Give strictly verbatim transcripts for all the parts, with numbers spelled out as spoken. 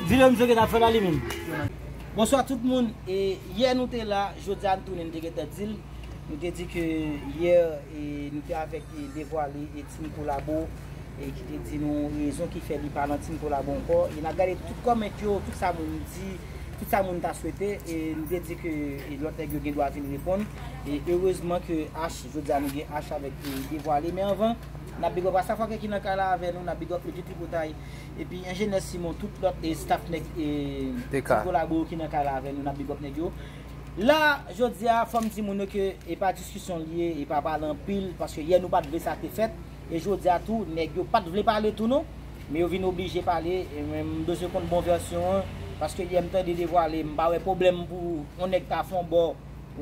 Di l misye gentan fè la li menm. Bonswa tout moun. E yè nou te la, jodi a n tounen, n te gentan di l. Nou te di ke yè, e, nou te avèk, e, Devwale e Team Kolabo, e ki te di nou rezon ki fè li pa nan Team Kolabo ankò. E n ap gade tout kòmant yo, tout sa moun di, tout sa moun ta swete. E nou te di ke, e, lòt nèg yo gen dwa vin reponn. E erezman ke H, jodi a nou gen H avèk, e, Devwale. Men anvan, n ap big up a chak fwa ke ki nan kay la avè nou, n ap big up Lejit Tripotay. Epi Enjenyè Simon, tout lòt, e, staff nèg, e, Team Kolabo ki nan kay la avè nou, n ap big up nèg yo. La, jodi a, fò m di moun yo ke e pa diskisyon l ye, e pa pale anpil, paske yè nou pa t vle sa te fèt, e jodi a tou, nèg yo pa t vle pale tou non, men yo vin oblije pale, e mwen m bezwen konn bon vèsyon an, paske yè m tande Devwale, m pa wè pwoblèm pou yon nèg ta fè yon bò,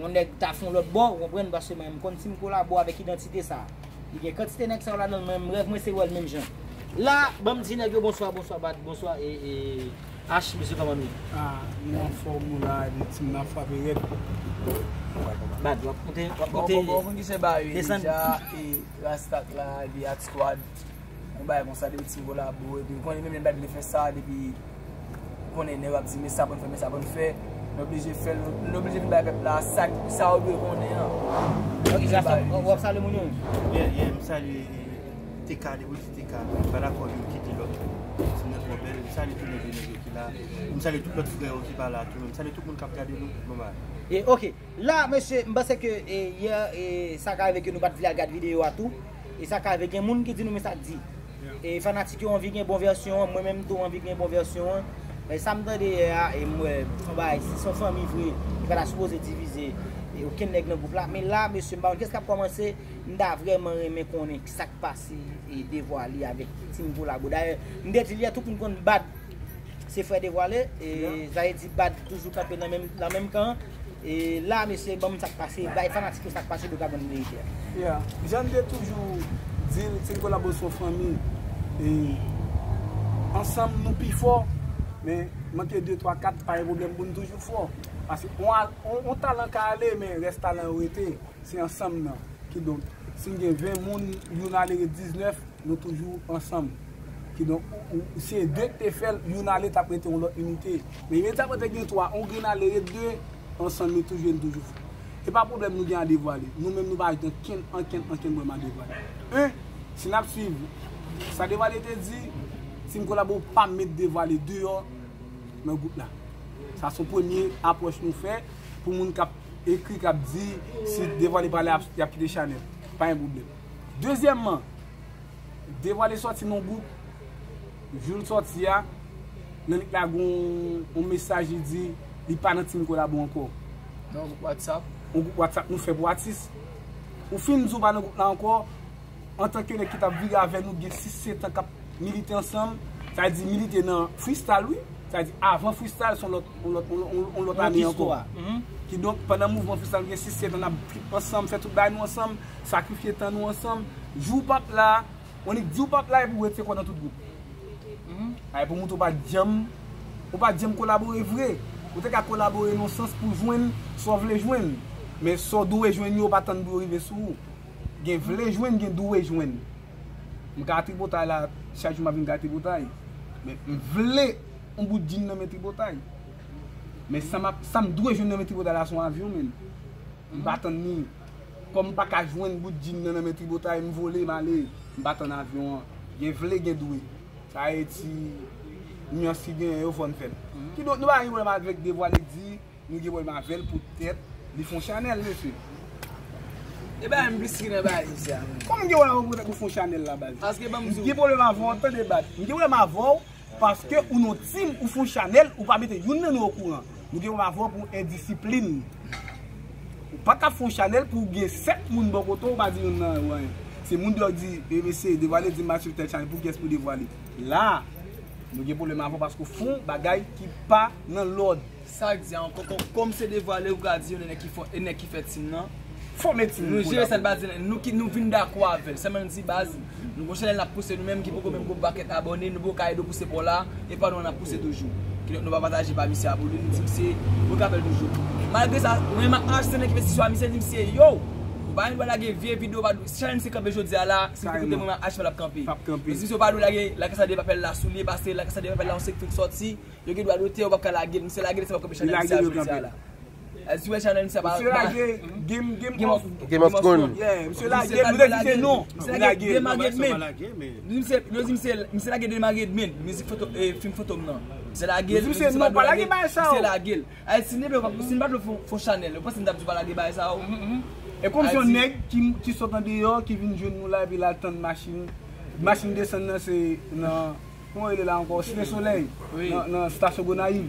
yon nèg ta fè yon lòt bò, ou konprann, paske mwen m konn Team Kolabo avèk idantite sa. Li gen kantite nèg sa yo ladan l, mwen, rèv mwen se wè l menm jan. La, ban m di nèg yo bonswa, bonswa, Bad, bonswa, e, e, H, mesye, kòman nou ye? Ah, nou anfòm, nou la, epi team nan frape rèd. Bad, w ap koute, w ap Bon, koute, bon, bon, moun ki se ba yo, desann. Deja, e, Rastak la, epi Hot Squad. Yon bagay konsa, depi Team Kolabo, epi konnen menm lè Bad vle fè sa, depi konnen nèg ap di, men sa pou n fè, men sa pou n fè. Nou oblije fè l, nou oblije vin bay pèp la sa, sa yo dwe konnen an. Ok, Gaston, w ap salye moun yo? Yeah, yeah, m salye, eh, T K, depi w di T K, m pa dakò youn kite lòt. Se nèg twò bèl, m salye tout nèg yo, nèg yo ki la. M salye tout lòt frè yo ki pa la tou. M salye tout moun k ap gade nou, tout moun. E, ok, la, mesye, m panse ke, e, yè, e, sa ka rive ke nou pa t vle al gade videyo a tou. E sa ka rive gen moun ki di nou men sa k di. E fanatik yo anvi gen bon vèsyon an, mwen menm tou anvi gen bon vèsyon an. E sa m tande yè a, e m wè, yon bagay, si se yon fanmi vre, li pa ta sipoze divize, e okenn nèg nan gwoup la. Men la, mesye, m pa konn kiyès k ap kòmanse, m ta vrèman renmen konnen sa k pase, e Devwale avèk Team Kolabo. Dayè, m te di l yè, tout moun konn Bad se frè Devwale, e sa vle di Bad toujou kanpe nan menm, nan menm kan. E la, mesye, ban m sa k pase, bay fanatik yo sa k pase, pou yo ka konn verite a. Yeah. Jan n te toujou di l, Team Kolabo se yon fanmi. E ansanm nou pi fò, men manke de, twa, kat, pa gen pwoblèm pou n toujou fò. Paske yon, yon, yon talan ka ale, men rès talan yo rete. Se ansanm nan. Kidonk, si n gen ven moun, youn ale ret diznèf, nou toujou ansanm. Kidonk, ou, ou, se de k te fè l, youn ale t ap rete yon lòt inite. Men imedyatman te gen twa, yon grenn ale ret de, ansanm nou toujou, nou toujou fò. E pa pwoblèm nou gen a Devwale. Nou menm nou pa gen ankenn, ankenn, ankenn pwoblèm a Devwale. En, si n ap swiv sa Devwale te di, Team Kolabo pa met Devwale deyò nan gwoup la. Sa se yon premye apwòch nou fè pou moun k ap ekri, k ap di si Devwale pale, y ap, y ap kite chanèl. Pa gen pwoblèm. Dezyèmman, Devwale sòti nan gwoup, jou l sòti a, nan lit la gen yon, yon mesaj li di li pa nan Team Kolabo ankò. Nan gwoup WhatsApp. Yon gwoup WhatsApp nou fè pou atis. Ou fin di w pa nan gwoup la ankò, antanke nèg ki t ap vire avè nou, gen sis sèt an k ap milite ansanm, sa vle di milite nan freestyle, wi. Sa vle di avan freestyle, se yon lòt, yon lòt, yon lòt, yon lòt ane ankò. Kidonk, pandan mouvman freestyle, gen sis sèt an, n ap trip ansanm, fè tout bagay nou ansanm, sakrifye tan nou ansanm. Jou w p ap la, annik di w p ap la, epi w rete kò nan tout gwoup. Ay, pou moutre w pa t janm, ou pa t janm kolabore vre. Ou te ka kolabore nan sans pou jwenn sa w vle jwenn. Men sa w dwe jwenn yo, ou pa tann pou yo rive sou ou. Gen vle jwenn, gen dwe jwenn. M ka tripotay la, chak jou m ap vin ka tripotay. Men m vle yon bout djin nan men tripotay. Men sa m ap, sa m dwe jwenn nan men tripotay la se yon avyon, menn. M pa tann ni. Kòm m pa ka jwenn bout djin nan nan men tripotay, m vole, m ale. M pa tann avyon an. Gen vle, gen dwe. Sa e ti nyans ki genyen yo fò n fè l. Kidonk, nou pa gen pwoblèm avèk Devwale di, nou gen pwoblèm avè l poutèt li fè yon chanèl, mesye. E ba m plis ki nan bagay sa, menn. Kòman m gen pwoblèm avè w poutèt ou fè yon chanèl la, baz? Paske ban m di w. M gen pwoblèm avè w, tande, baz. M gen pwoblèm avè w paske ou nan team, ou fè yon chanèl, ou pa mete youn nan nou okouran. Nou gen pwoblèm avè w pou endisiplin. Ou pa ka fè yon chanèl pou gen sèt moun bò kote w, ou pa di youn nan yo anyen. Se moun deyò k di, e mesye, Devwale di m al swiv tèl chanèl, pou kiyès pou Devwale? La, nou gen pwoblèm avè w paske w fè yon bagay ki pa nan lòd. Sa k di a ankò, kò-, kòm se Devwale ou ka di yon nèg ki fò, e nèg ki fè team nan. Fòme team nou jere sa n pa di, nou ki, nou vin dakò avè l. Sèlman n di baz, nou gon chanèl n ap pouse nou menm ki poko menm gon pakèt abòne, nou poko ka ede w pouse pa w la, e pa nou an n ap pouse toujou. Kidonk nou pa pataje pa misye a pou li, nou di misye, nou ka fè l toujou. Malgre sa, mwen m ap achte nèg ki fè sisyon a misye, di misye, yo! Pa gen dwa lage vye videyo, pa dwe, si chanèl misye kanpe jodi a la, se pou kote mwen H P L ap kanpe. Ap kanpe. Men si misye pa dwe lage La Casa de Papel la sou li, paske La Casa de Papel la yon seri k fin sòti, yo gen dwa dotè, yo p ap ka lage l. Misye lage l, se p ap kanpe chanèl misye a jodi a la. Èske w wè chanèl misye pa... Misye lage Game, Game of... Game of Thrones. Yeah, misye lage l, nou te di se non. Misye lage The Married Men. Misye, yo di misye, misye lage The Married Men, mizik fantom, eh, fim fantom nan. Misye lage l, misye pa dwe lage l, misye lage l. Ay, si n te vle, si n pa t vle fon, fon chanèl, ou panse n t ap di w pa lage bagay sa yo? E kòm se yon nèg ki, ki sot andeyò, ki vin jwenn nou la, epi l al tann machin, machin desann nan, se nan, kòman rele la ankò? Site Solèy, nan, nan estasyon Gonayiv.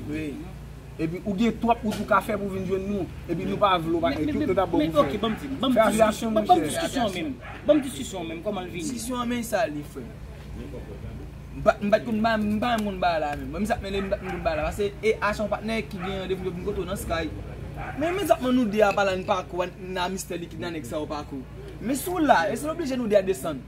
Epi ou gen twòp wout ou ka fè pou vin jwenn nou. Epi nou pa vle w pa, tout nou t ap bon pou fè. Fè avyasyon, monchè. Ban m diskisyon an menm. Ban m diskisyon an menm, kòman l vini? Diskisyon an menm sa li, frè. M pa, m pa t konn ba, m pa menm konn bagay la menm. Mwen, m sa mele, m pa t menm konn bagay la. Paske e H yon patnè ki gen randevou yo vin kote w nan Sky. Men, men sa mwen nou de a pa la, n pa kou, n a Mistè Likid nan nèg sa yo pa kou. Men si w la, e se oblije nou de a desann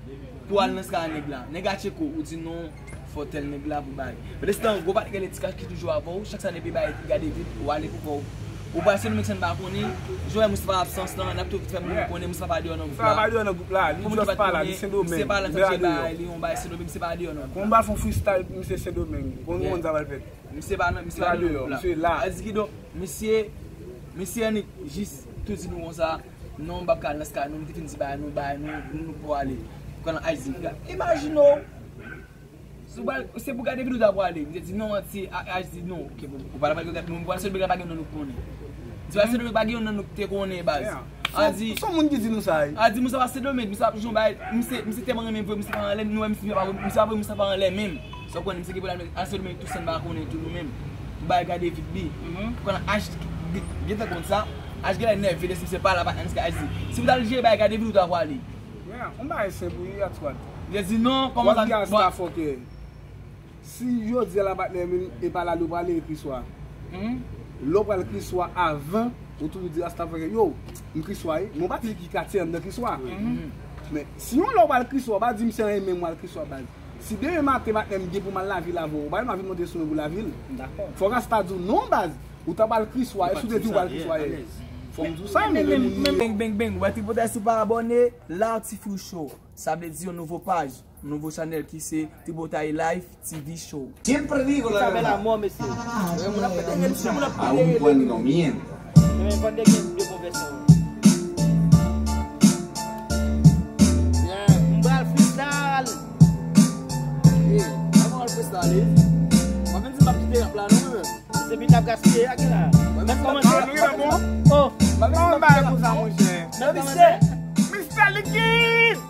pou al nan Sky a nèg la. Nèg a tcheke w, ou di non, fò tèl nèg la pou bay. Pandanstan, gwo patnè ki rele Ti Kach ki toujou avè w, chak sa n epi bay, gade vit, ou ale pou kò w. Ou pral Sendomeng san n pa konnen. Jowèl Moustapha absans lan, n ap tou vit fè moun konnen Moustapha pa deyò nan gwoup la. Moustapha pa deyò nan gwoup la, li just pa la, li Sendomeng. Misye pa la, li an deyò. Li yon bay Sendomeng, misye pa deyò nan gwoup la. Kon m pral fè yon freestyle pou misye Sendomeng. Konn moun sa pral fèt. Misye pa nan, misye pa deyò nan gwoup la. Misye la. Sa di kidonk, misye, misye annik jis tou di nou konsa, non, m p ap ka al nan Sky, non, m te fin di bay nou, bay nou, nou, nou pou ale. Kon H D, imajine w. Si w pral, se pou gade videyo ta pwale. M te di non, manti, H D non. Ok, bon, ou pa t ap gade, nou pral Sendomeng la pa gen non nou konnen. Di pral Sendomeng pa gen non nou te konnen baz. H D, se yon moun ki di nou sa, wi. H D, Moustapha Sendomeng, Moustapha ap jwenn bay, misye, misye tèlman renmen vre, misye pa anlè, nou wè misye pa, misye pa, Moustapha pa anlè menm. Sa w konnen, misye gen pwoblèm, H D Sendomeng tou san n pa konnen tou nou menm. Pou bay gade vit li. Ou konnen H D, gentan konn sa, H D genlè nève, depi misye pa la, pa H D. Si w t al jere bay gade videyo ta pwale. Yeah, yon bagay senp wi, Atwad. Li di non, kòman sa? W ap di a sa fòkè. Si jodi a la patnè m, e pa la nou prale, e Kriswa. Lè w pral Kriswa avan, ou toujou di Rasta fòkè, yo, m Kriswa wi. Men w pa di ki katye anndan Kriswa. Men si yon lè w pral Kriswa, w pa di misye anyen, men m pral Kriswa baz. Si demen maten patnè m gen pou m al lavil avè w, ou pa wè m ap vin monte sou mwen pou lavil. Fò Rasta di w non baz. Ou ta pral Kriswa, e si w te di w pral Kriswa yè? Fò m di w sa, men men men men beng beng beng, wè tripotay si w pa abòne, la ti fi w cho. Sa vle di yon nouvo paj, yon nouvo chanèl ki se Tripotay Life T V Show. Siempre digo la verdad. Sa bèl amò, mesye. Moun ap fè dèyè misye, moun ap fè dèyè. Aun cuando miente. Men van de gen de bon vèsyon. Yeah, m pral freestyle. Hey, kòman w al freestyle? Mwen menm si m ap kite rap la non, mwen menm. Se bit ap gaspiye a ki la. Mwen menm kòmanse. Oh. Mwen menm si m ap kite rap la non. Mistè Likid.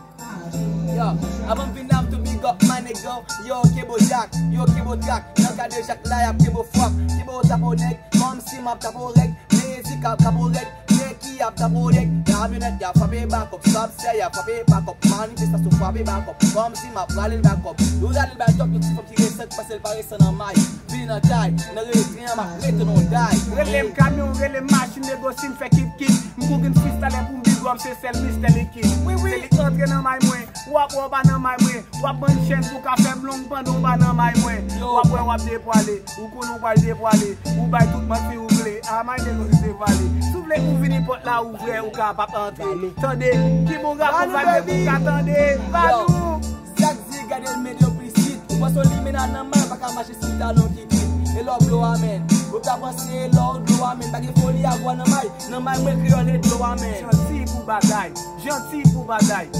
Yo, avan m vin la, m tou big up my nigga. Yo, Kebo Jack, yo, Kebo Jack. Nan kade Jak la, y ap Kebo Frap, Kebo Tapo Nèg. Kòmsi m ap tapo règ, mezi k ap tapo règ. Nèg ki ap tapo règ, kamyonèt y ap frape bakòp, sòb sè y ap frape bakòp, manifestasyon frape bakòp. Kòmsi m ap rale l bakòp. Yo rale l bakòp, yon ti fanm ki resan, ki pase l pa resan nan may. Vin nan kay, nan retren an, m ap rete nan day. Rele m kamyon, rele m machin, nego si m fè kip kip. M gon grenn freestyler pou m big up, se sèl Mistè Likid. Wi, wi. Se li k antre nan may mwen, w ap wè w pa nan may mwen. W ap bann chèn pou ka fè m long pandan w pa nan may mwen. W ap wè w ap depwale, ou konnen w pral depwale. Ou bay tout manti ou vle, a may nego se devwale. Si w vle ou vini pòt la ouvè, ou ka p ap antre. Tande, ki bon rapò sa gen pou w ka tande. Ba nou. Zak di gade l medyokrisi. Ou panse w limena nan may, ou pa ka mache sou talon ki kwit. E lè w dlo amèn. Ou ta panse e lè w dlo amèn. Pa gen foli a bwa nan may. Nan may mwen kreyòl e dlo amèn. Janti pou bagay. Janti pou bagay.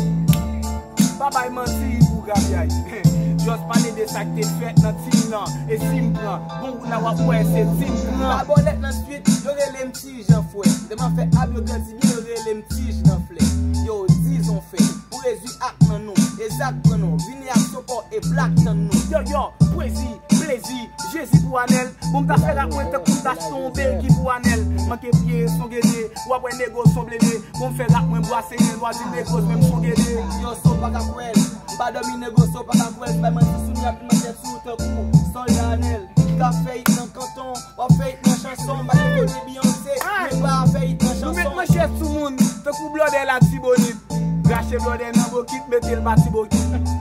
Pa bay manti pou grapyay. Just pale de sa k te fèt nan tim nan. E si m pran bon wout la w ap wè se tim pran. Babòlèt nan swit, yo rele m Ti Jan Fwè. Tèlman fè ap yo grandi byen, yo rele m Ti Jan Flè. Yo, dizon fè. Pou redui ak nan nou, e zak pran nou, vini ak sopò e blak tann nou. Yo, yo, pwezi, plezi, Jezi pou Anèl. Bon, m ta fè rap mwen tankou m ta achte yon begi pou Anèl. Manke pye, son gede, w ap wè nego son blede. Bon, m fè rap mwen bwase nen, lwa di nego menm son gede. Yo, so pa ka kwè l, m pa dòmi nego, so pa ka kwè l, bay manti sou m, y ap manchèt sou tankou sòlda Anèl. Ki ka fè it nan kanton, w ap fè it nan chanson, m pa gen kote Beyoncé, men pa fè it nan chanson. Nou met manchèt sou moun, tankou blòdè Latibonit. Rache blòdè nan bokit, mete l pa ti bokit.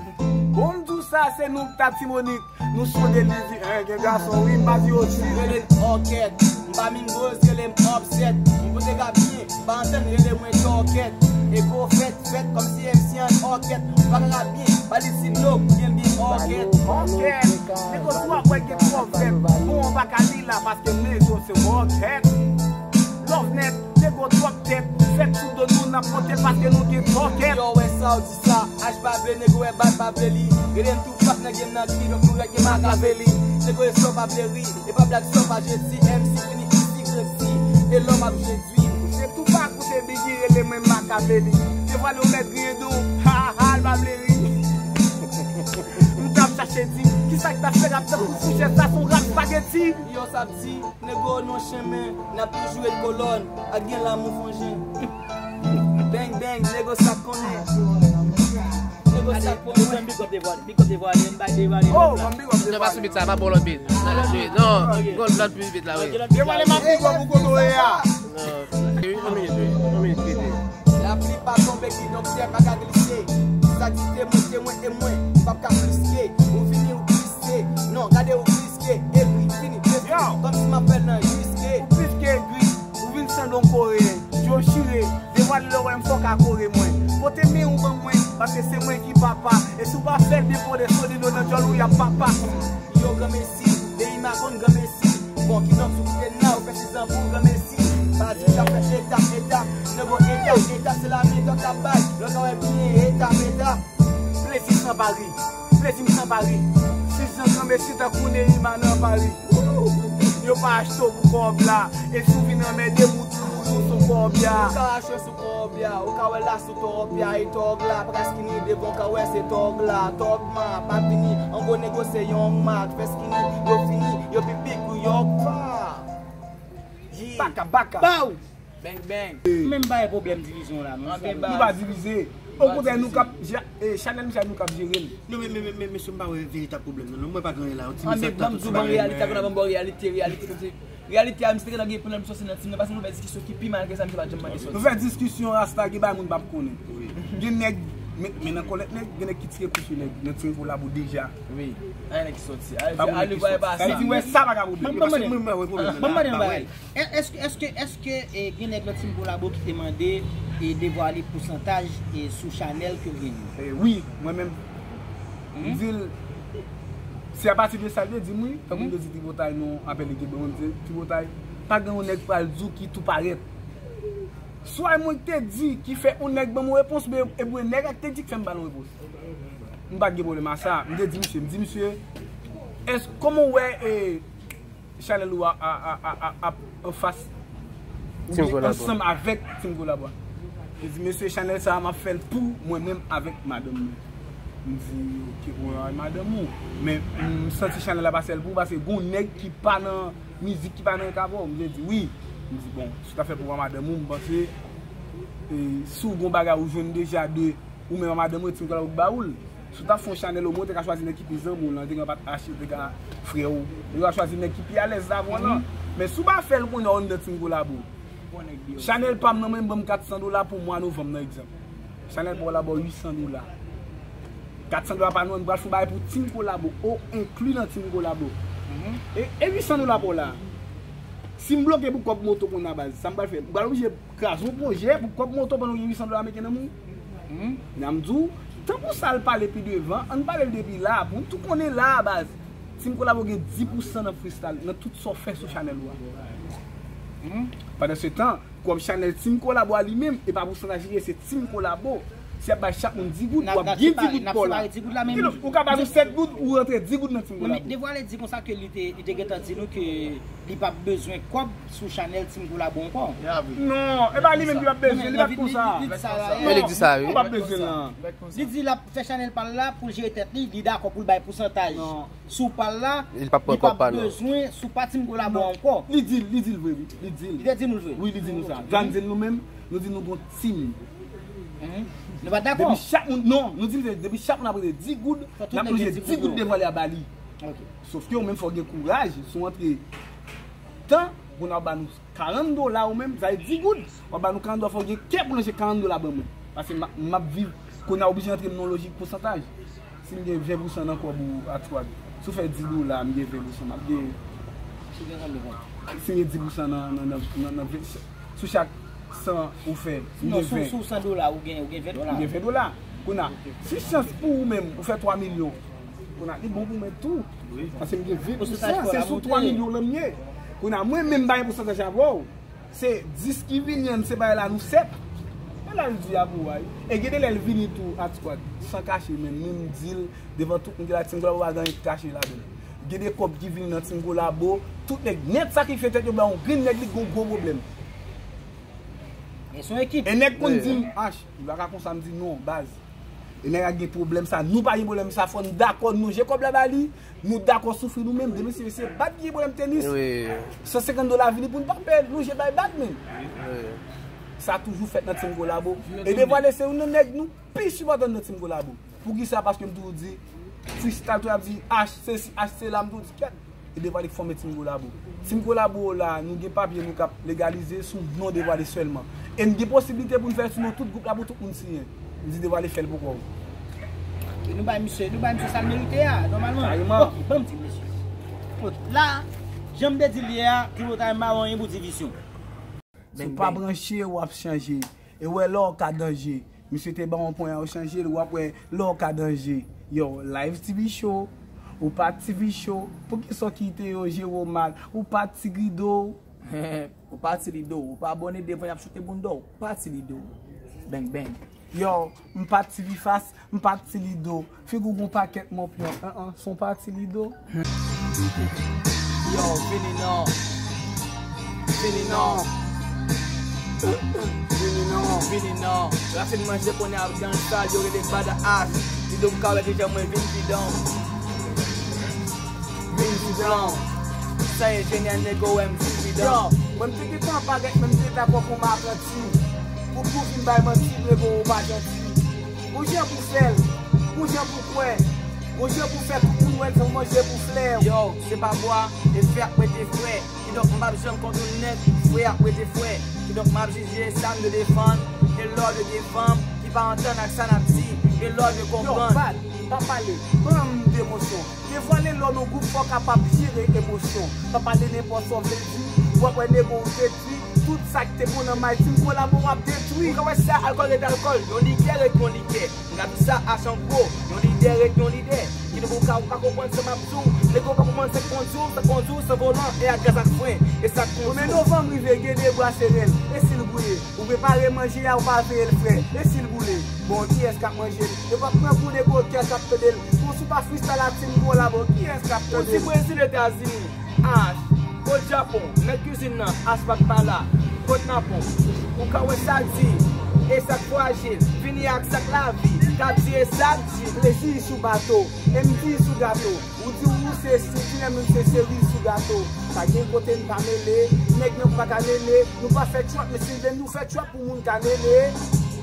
Bon, m di w sa, se nou k ta Timonik. Nou sonde li di, en, gen gason, wi, m pa di yo si. Rele m Òkèt, m pa Mingos, rele m Offset. M pote rap byen, m pa antann, rele mwen Tòkèt. Ego fèt, fèt, kòmsi M C an òkèt. Ou pa ka rap byen, ba li ti no, byen, byen òkèt. Òkèt, nego twò kwè gen pwovèb. Bon, ou pa ka li la, paske men yo se òkèt. Love nèt, nego twòp tèt. Fèt sou do nou, n ap monte l paske nou gen tòkèt. Yo, wè sa, w di sa. H pa vle, nego wè bal pa vle li. Rele m tou pap nan game nan ki, donk nou rèk gen Makaveli. Nego e sò pa vle ri, e pa blag sò pa jedi. M C vini isi, grandi, e lòm ap jedi. Se tou pa koute Biggie rele mwen Makaveli. Te vwale ou mèt griyen do, ha, ha, ha, l pa vle ri. M t ap chache di, kisa k t ap fè rap tankou fouchèt, sa se yon rap spaghetti. Yo, sa di, nego nou chenmen, n ap toujou ret kolòn, ak gen lamou fonjen. Bang, bang, nego sa konnen. Nego sa konnen. Big up Devwale, big up Devwale, n bay Devwale. Oh, ban m big up Devwale. Non, pa sou beat sa, pa bon lòt beat. Non, non, gon lòt pi beat la, wi. Devwale m ap big up ou kote w ye a. Non, wi, yon minit, wi, yon minit, wi. Lapli pa tonbe, kidonk tè pa ka glise. Sa di te mwen, te mwen, e mwen, m p ap ka pliske. Ou vini, ou glise. Non, gade ou pliske, egri, fini, defini. Kòmsi m ap fè l nan riske. Ou pliske egri, ou vin sanble yon koreyen. Djo chire, Devwale lè w wè m fò w ka kore mwen. Pote men ou ban mwen, paske se mwen ki papa. E si w pa fè l byen pwòp, solid ou nan djòl ou y ap papa. Yo, granmesi, peyi m a konn granmesi. Bon, kidonk si w kite n la, ou fè sizan pou granmesi. Pa di w k ap fè etap, etap. Nego etap, etap, se la metòd k ap bay. Lè w ka wè byen etap, etap. Plezi san pari, plezi m san pari. Sizan granmesi tankou Neymar nan Pari. Yo pa achte w pou kòb la. E si w vin anmède m, ou tou, ou tou sou kòb ya. Ou ka rache sou kòb ya, ou ka wè la sou tòp ya. E tòg la, pa ka skini devan, ou ka wè se tòg la. Tòg ma, pa vini, an gwo nego se Young Mac. Fè skini, yo fini, yo pi big ou Young Mac. Baka, baka. Bow! Bang, bang. Mwen menm m pa gen pwoblèm divizyon la, non. Anpil baz. Nou pa divize. Okontrè, nou k ap ja-, eh, chanèl misye a, nou k ap jere l. Non, men, men, men, men, mesye, m pa wè veritab pwoblèm nan, non. Mwen pa gen anyen la. Yon ti mesaj ta tout sou bagay, men. Anben, ban m di w, ban reyalite ak, ban m ba w reyalite, reyalite, reyalite a, misye te gentan gen pwoblèm pou sòti nan tim nan, paske nou fè diskisyon ki pi mal ke sa, misye pa janm mande sòti. Nou fè diskisyon, rasta, gen bagay moun p ap konnen. Wi. Gen nèg, men, men nan kòlèt nèg, gen nèg ki tire kou sou nèg, nan Team Kolabo deja. Wi. Anyen nèg ki sòti. Pa pou nèg ki sòti. Sa vle di, wè, sa pa ka pwoblèm. Ban m, ban m mande. Ban m mande yon bagay. È-, èske, èske, èske, e, gen nèg nan Team Kolabo ki te mande, e, Devwale pousantaj, e, sou chanèl ke l genyen? E, wi, mwen menm, m di l, se apati de sa l te di m, wi. Tankou m te di Tripotay non, apèl li te ban mwen, m di Tripotay, pa gen yon nèg pral di w ki tou parèt. Swa mwen k te di ki fè yon nèg ban m yon repons, men e mwen nèg la k te di k fè m ba l yon repons. M pa t gen pwoblèm a sa. M te di misye, m di misye, èske, kòman w wè, e, chanèl ou a, a, a, a, a, ap anfas oubyen ansanm avèk Team Kolabo a. Li di, mesye, chanèl sa a, m ap fè l pou mwen menm avèk madanm mwen. M di, oke, pou mwen avèk madanm ou. Men m santi chanèl la pa sèl pou ou, paske gon nèg ki pa nan mizik, ki pa nan kavo. M te di, wi. M di, bon, si w ta fè pou mwen madanm ou, m panse, e, si w gon bagay ou jwenn deja de ou menm ak madanm ou, Team Kolabo k ba ou l. Si w ta fè yon chanèl, omwen w te ka chwazi nèg ki pi zanmi w lan, te ka pa t achte, te ka frè w. Ou te ka chwazi nèg ki pi alèz avè w lan. Men si w pa fè l kounye a ou anndan Team Kolabo. Chanèl pa m nan, mwen, ban m kat san dola pou mwa novanm nan, egzanp. Chanèl pa w la ba w uit san dola. Kat san dola pa nou an, nou pral fè yon bagay pou Team Kolabo, ou enkli nan Team Kolabo. E, e uit san dola pa w la. Si m bloke pou kòb moto kounye a, baz, sa m pral fè? M pral oblije kraze yon pwojè pou kòb moto pandan w gen uit san dola ameriken nan men w? N a m di w, tankou sa l pale pi devan, ann pale l depi la, pou n tou konnen la, baz. Team Kolabo gen dis pousan nan freestyle, nan tout sa w fè sou chanèl ou a. Pandan se tan, kòb chanèl Team Kolabo a li menm, e pa pousantaj li ye, se Team Kolabo. Si y ap bay chak moun dis goud, w ap gen dis goud pa w la. Kidonk, ou ka ba nou sèt goud, ou rantre dis goud nan Team Kolabo. Men Devwale di konsa ke li te, li te gentan di nou ke li p ap bezwen kòb sou chanèl Team Kolabo ankò. Non, e pa li menm ki p ap bezwen, li pa t konsa. Men li di sa, wi. Ou p ap bezwen l lan. Li di l ap fè chanèl pa l la pou l jere tèt li, li dakò pou l bay pousantaj sou pa l la, li p ap bezwen sou pa Team Kolabo ankò. Li di l, li di l vre, wi. Li di l. Li te di nou l vre. Wi, li di nou sa. Jan di l nou menm, nou di nou gon team. Nou pa t dakò. Depi chak moun, non, nou di l se depi chak moun ap rete dis goud, n ap manje dis goud Devwale a ba li. Sòf ke ou menm fò w gen kouraj, si w antre tan, pou n ap ba nou karant dola ou menm, sa e dis goud, w ap ba nou karant dola, fò w gen kè pou lanje karant dola ban mwen. Paske m ap, m ap viv, kounye a oblije antre m nan lojik pousantaj. Si m gen ven pousan nan kòb ou a twa, si w fè dis dola, m gen ven pousan, m ap gen. Si w gen konbyen kòb? Si m gen dis pousan nan, nan, nan, nan, nan ven, sou chak San ou fè, m gen ven. Si w san dola, ou gen, ou gen ven dola. M gen ven dola. Kounye a, si chans pou ou menm, ou fè twa milyon. Kounye a, li bon pou mwen tou. Paske m gen ven pou san, se sou twa milyon lan m ye. Kounye a, mwen menm m pa gen pousantaj avè w. Se dis ki vini an, se bagay la nou sèt. Men la l di a pou w a, wi. E gen de lè l vini tou, Art Squad, san kache, men mwen m di l devan tout moun ki la, Team Kolabo pa gen anyen ki kache ladan l. Gen de kòb ki vini nan Team Kolabo, tout nèg nèt sakrifye tèt yo bay yon grenn nèg li k gen yon gwo pwoblèm. E se yon ekip. E nèg konn di m, H, li pa ka konsa, m di non, baz. E nèg la gen pwoblèm sa, nou pa gen pwoblèm sa, fò n dakò nou je kòb la ba li, nou dakò soufri nou menm, demen si mesye bat gen pwoblèm tenis. Wi. San senkant dola vini pou n pa pè, nou je bay bat menm. Wi. Sa toujou fèt nan Team Kolabo. E Devwale se youn nan nèg nou pi sipòte nan Team Kolabo. Poukisa? Paske m toujou di, freestyle tou ap di H, se si, H, se la, m toujou di, kèt. E Devwale k fòme Team Kolabo. Team Kolabo la, nou gen papye nou k ap legalize sou non Devwale sèlman. E n gen posiblite pou n fè l sou non tout gwoup la pou tout moun siyen. M di Devwale fè l pou kò w. E nou bay misye, nou bay misye sa l merite a, nòmalman. Kareman. Ok, ban m di mesye. Ok, la, jan m te di l yè a, Tribotay mawon anyen pou divizyon. Si w pa branche, w ap chanje. E w wè lè w ka danje. Misye te ba w yon ponya, w chanje l, w ap wè lè w ka danje. Yo, Live T V Show, ou pa T V Show, poukisa w kite yo jere w mal? Ou pa Ti Rido. Ou pa Ti Rido, ou pa abòne devan y ap choute bounda w, ou pa Ti Rido. Bang, bang. Yo, m pa T V Fast, m pa Ti Rido. Figi w gon pakèt mòpyon, an, an, se yon pa Ti Rido. Yo, vini non. Vini non. Vini non. Vini non. Yo fin manje kounye a dan sal, yo rele Bada Ash. Li di w ka wè deja mwen vin bidon. Vin bidon. Sa enjenyè nego wè m vin bidon. Yo, mwen m te gentan parèt, men m te dakò pou m apranti. Pou, pou vin bay manti, nego ou pa janti. Gon jan pou fè l, gon jan pou kwè, gon jan pou fè tout moun wè l, fè w manje pou flè. Yo, se pa bwa, e fè ap rete frè. Kidonk, m p ap janm kont yon nèg, frè ap rete frè. Kidonk, m ap jije sa m dwe defann, e lè w dwe defann, ki pa antann ak sa n ap di, e lè w dwe konprann. Yo, bad, pa pale, ban m de mosyon. Devwale lò nan gwoup, fò w kapab jere emosyon. Pa pale nenpòt sa w vle di, w ap wè nego ou detwi. Tout sa k te bon nan may Team Kolabo w ap detwi. Ou ka wè sa, alkòl ret alkòl, yon likè ret yon likè. M ka di sa H an gwo, yon lidè ret yon lidè. Kidonk ou ka, ou pa konprann sa m ap di w. Nego pa konprann sa k kondi w, sa kondi w san volan e ak gaz ak fren. E sa k kondi w. Premye novanm rive, gen de bwa serèl, e si l brile. Ou prepare manje a, ou pa veye l frè, e si l boule? Bon, kiyès k ap manje l? Yo p ap pran pou nego kè k ap tande l. Bon, si w pa freestyle a Team Kolabo, kiyès k ap tande l? Ou di Brezil, Etazini, H, kot Japon, mèt kizin nan, H pa t pa la, kot Napon, ou ka wè sa k di, e sa k frajil, vini ak sa k lavi, k ap di e sa k di. Plezi sou bato, e m di sou gato. Ou di ou se stil, kilè menm se seri sou gato. Pa gen kote n pa mele, nèg nan pa ka mele, nou pa fè trap, men si n vle nou fè trap pou moun ka mele.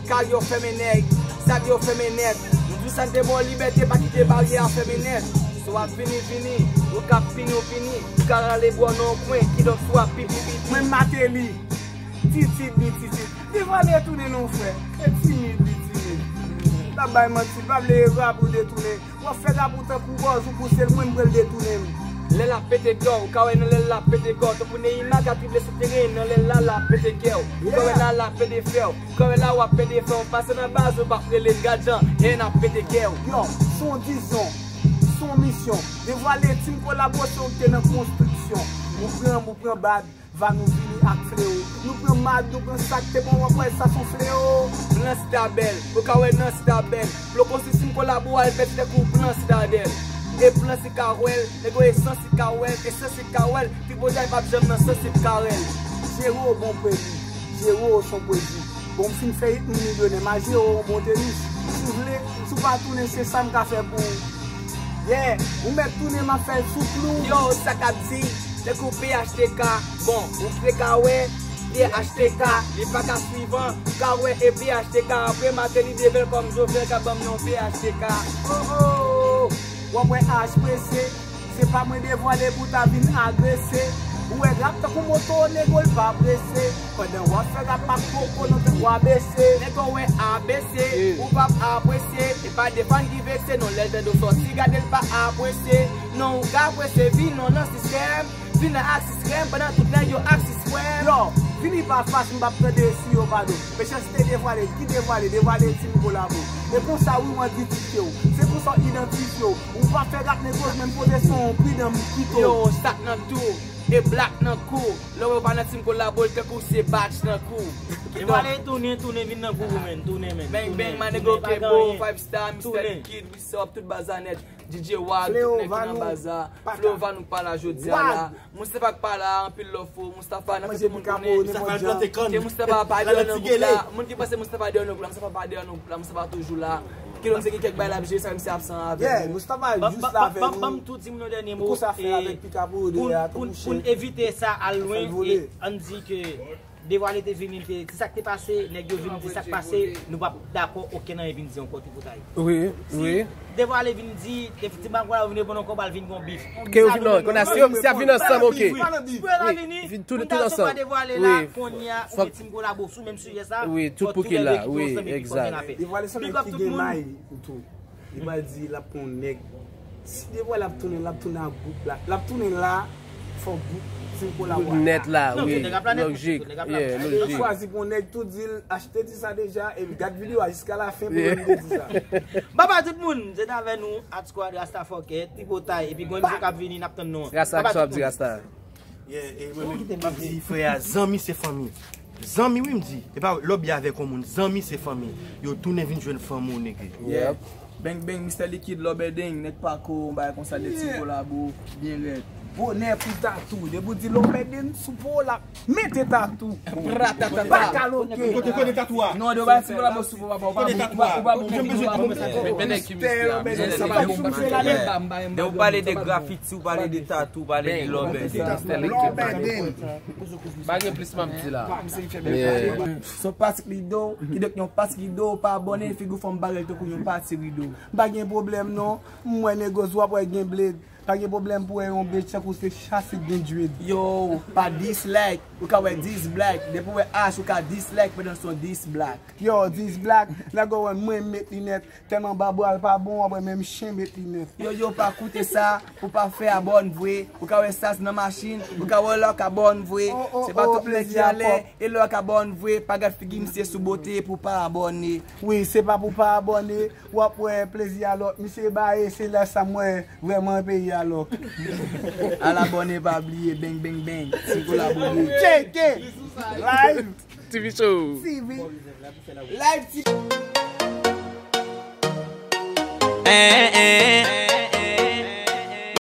Kal yo fèmen nèg, sab yo fèmen nèt. Nou di sa n te ba w libète, pa kite baryè a fèmen nèt. Si w ap vini, vini, ou k ap pini, ou pini, ou ka rale bò nan yon kwen, kidonk si w ap pipi, pipi. Mwen Mateli, Titid ni Titid. Devwale tounen non frè, e timid li timid. L ap bay manti, l pa vle rap ou detounen. W ap fè rap ou tankou bòz ou pouse l, mwen m pral detounen m. Lè l ap pete kè w, ou ka wè nan lè l ap pete kè w, tankou Neymar ka drible sou teren, nan lè la l ap pete kè w. Ou ka wè la l ap pede fè w, ou ka wè la w ap pede fè w, pase nan baz ou p ap rele n, gad jan, e n ap pete kè w. Yo, se yon dizon, se yon misyon. Devwale Team Kolabo se ou k te nan konstriksyon. Ou pran, ou pran bad. Va nou vini ak flewo. Nou pran mad, nou pran sa k te bon, w ap wè sa s on flewo. Plan Sitabèl, ou ka wè nan Sitabèl. Flokon si Team Kolabo al pèdi tankou plan Sitadèl. E plan si ka wè l, nego e sansi ka wè l, e sansi ka wè l. Tripotay p ap janm nan sansi k ka wè l. Jere w bon predi, jere w s on predi. Bon, m fin fè it m milyonè, m a jere w bon tenis. Si w vle, si w pa tounen, se sa m ka fè pou ou. Yeah, ou mèt tounen, m ap fè l sou klou. Yo, sa k ap di, tankou P H T K. Bon, ou te ka wè, P H T K, li pa ka swivan. Ka wè, e P H T K, apre maten li devèl kòm Jovenel ka ban m non P H T K. Oh, oh, oh, w ap wè H prese, se pa mwen devwale pou ta vin agrese. Ou wè rap tankou moto, nego l pa prese. Pandan w ap fè rap ak koko nan tankou A B C. Nego wè A B C, ou p ap apresye. E pa defann ki vekse, non lè l tande w sòti gade l pa apresye. Non ou ka apresye, vin non nan sistèm. Vin nan ak sistèm, pandan tout nèg yo ak sistèm. Yo, Vini pa fas, m p ap tande si yo pa do. Mechanste devwale, ki devwale, devwale Team Kolabo. E konsa wi w an di tit yo. Se konsa w idantifye w. Ou pa fè rap negos, menm poze son w pridan m kite w. Yo, sak nan tou, e blak nan kou. Lè w pa nan Team Kolabo, l tankou se batch nan kou. Devwale, tounen, tounen, vin nan kou, men, tounen, men. Bang, bang, my nigga, Kebo, Five Star, Mister Liquid, Wisop, tout baza nèt. D J Wag, tout nèg ki nan baza. Flo Vanou pa la jodi a la. Moustapha k pa la, anpil love pou Moustapha, nan kote moun tounen. Moustapha plante kann. Ke Moustapha pa deyò nan gwoup la. Moun ki panse Moustapha deyò nan gwoup la, Moustapha pa deyò nan gwoup la, Moustapha toujou la. Ke nou se gen kèk bagay l ap jere, sa menm si absan avè nou. Moustapha jis la avè nou. Ban m tou di moun yon dènye mo. Pou sa fè avèk Pika pou de a, pou n evite sa al lwen, e ann di ke Devwale te vini, li te di sa k te pase, nèg yo vin di sa k pase, nou p ap dakò, okenn anyen vin di ankò tripotay. Wi, wi. Devwale vin di, te ti bagay la vin reponn ankò, ba l vin gon bif. Ke yo vin non, konn a si yo, si y ap vin ansanm, oke. Wi, wi. Pou yo ta vini, vin tout, tout ansanm. Devwale la, kounye a, ou gen Team Kolabo sou menm sijè sa, wi, tout pou kil la, wi, egzak. Devwale se nèg ki gen may tou. Li pral di l ap pran yon nèg. Si Devwale ap tounen, l ap tounen ak gwoup la. L ap tounen la, fò gwoup Team Kolabo a la. Nèt la, wi. Lojik. Yeah, lojik. Yo chwazi pou yon nèg tou di l achte ti sa deja, e gad videyo a jiska la fen pou yo vin di sa. Baba tout moun, se t avè nou, Hot Squad, Rasta Fòkè, Tripotay, epi gwo emisyon k ap vini, n ap tann nou an. Rasta, sa w ap di, Rasta? Yeah, e mwen menm, m ap di frè a, zanmi se fanmi. Zanmi wi m di. E pa lòbye avèk yon moun. Zanmi se fanmi. Yo tounen vin jwenn fanmi w, nèg. Yep. Bang bang, Mister Liquid, Lòbèdeng, nèg Pako, yon bagay konsa de Team Kolabo, byen rèd. Bonè pou tatou. Depi w di Lòbèdeng sou po w la, mete tatou. Pratata. Pa kaloke. Kote, kote tatou a? Non, de w bay Team Kolabo sou po, papa, ou pa bon, ou pa, ou pa bon. Men nèg ki Mister Lòbèdeng, sa pa bon. De w pale de grafiti, ou pale de tatou, ou pale de Lòbèdeng. Lòbèdeng. Pa gen plis m ap di la. Yeah. Se yon pati rido, kidonk yon pati rido, pa abòne, figi w fè m bare l tankou yon pati rido. M pa gen pwoblèm non, m wè negos w ap wè gen bled. Pa gen pwoblèm pou wè yon bled tankou se chasi gen dread. Yo, pa dislike, ou ka wè dis black, depi w wè H ou ka dislike pandan se yon dis black. Yo, dis black, nèg yo wè mwen met linèt. Tèlman babou a l pa bon, w ap wè menm chen met linèt. Yo, yo, pa koute sa, pou pa fè abòn vre. Ou ka wè sas nan machin, ou ka wè lòk abòn vre. Se pa tout nèg ki anlè, e lòk abòn vre, pa gad figi misye sou bote pou pa abòne. Wi, se pa pou pa abòne, w ap wè plezi a lòk. Misye bare, se lè sa m wè vrèman peyi a lòk. Al abòne, pa bliye, bang, bang, bang. Team Kolabo. Tcheke! Live! T V Show. T V. Live T V. Eh, eh.